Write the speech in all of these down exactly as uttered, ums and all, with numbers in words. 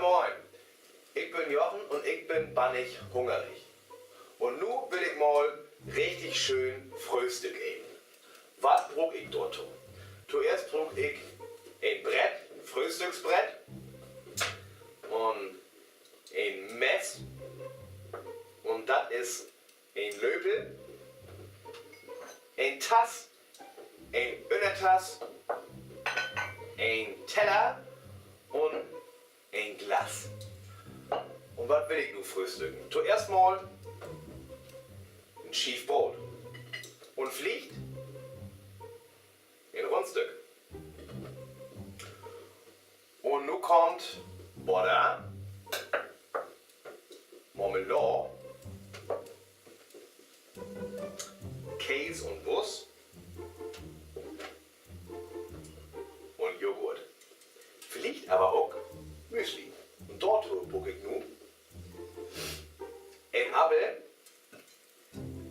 Moin, ik bün Jochen un ik bün bannig hungerig. Un nu will ik mal richtig schöön Fröhstück eten. Wat bruuk ik dorto? Toeerst bruuk ik en Brett, en Fröhstücksbrett un en Mess. Un dat is en Löpel, en Tass, en Ünnertass, en Teller un en Glas. Un wat will ik nu fröhstücken? Toeerst mal en Schiev Broot un villicht en Rundstück. Un nu kummt Bodder, Marmelaad, Kees un Wust un Joghurt. Villicht aver ok Müsli. Un dorto bruuk ik nu en Appel,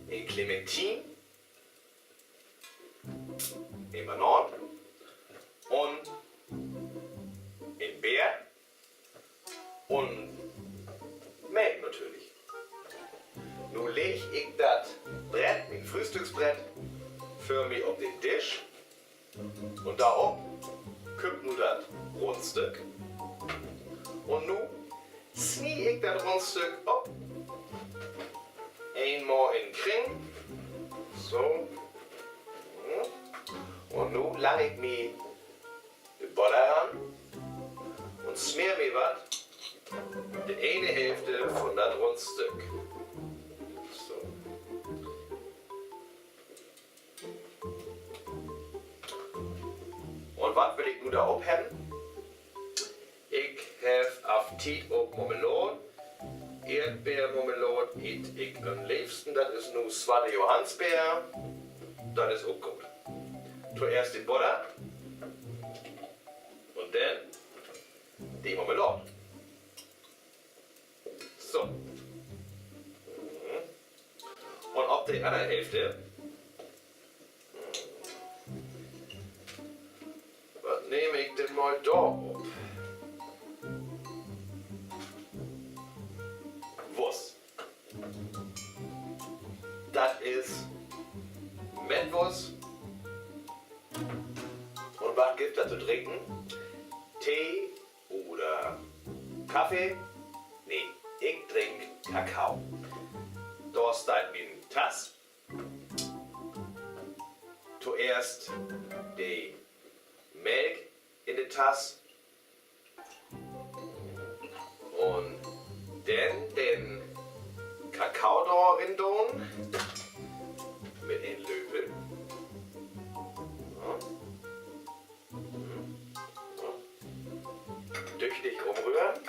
en Klementin, en Banaan un en Beer un Melk natürlich. Nu legg ik dat Brett, mien Fröhstücksbrett, vör mi op den Disch. Un dorop kümmt nu dat Rundstück. Un nu snie ik dat Rundstück op. Eenmal in Kring. So. Un nu lang ik mi de Bodder ran un smeer mi wat de ene Hälfte von dat Rundstück. So. Un wat will ik nu dor op hebben? Ik heff Apptiet op Marmelaad. Eerdbeermarmelaad eet ik an'n leevsten. Dat is nu swatte Johannisbeer. Dat is ok goot. Toeerst de Bodder un denn de Marmelaad. So. Un op de anner Hälfte, wat nehm ik denn mal dor op? Wust. Dat is Mettwust. Un wat gifft dat to drinken? Tee oder Kaffee? Nee, ik drink Kakao. Dor steiht mien Tass. Toeerst de Melk in de Tass. Un denn den Kakao dor rin doon. Mit en Löpel. So. So. Düchtig ümröhren.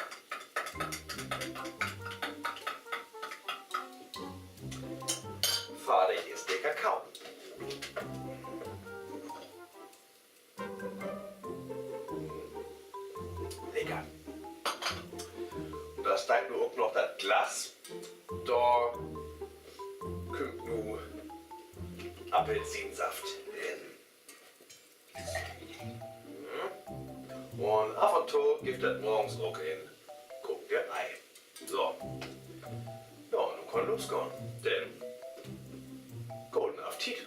Fardig is de Kakao. Lecker. Un dor steiht nu ok noch dat Glas. Dor kümmt nu Appelsiensaft rin. Un af un to gifft dat morgens ok en Koken Ei. So. Ja, nu kann losgahn. Denn, goden Apptiet.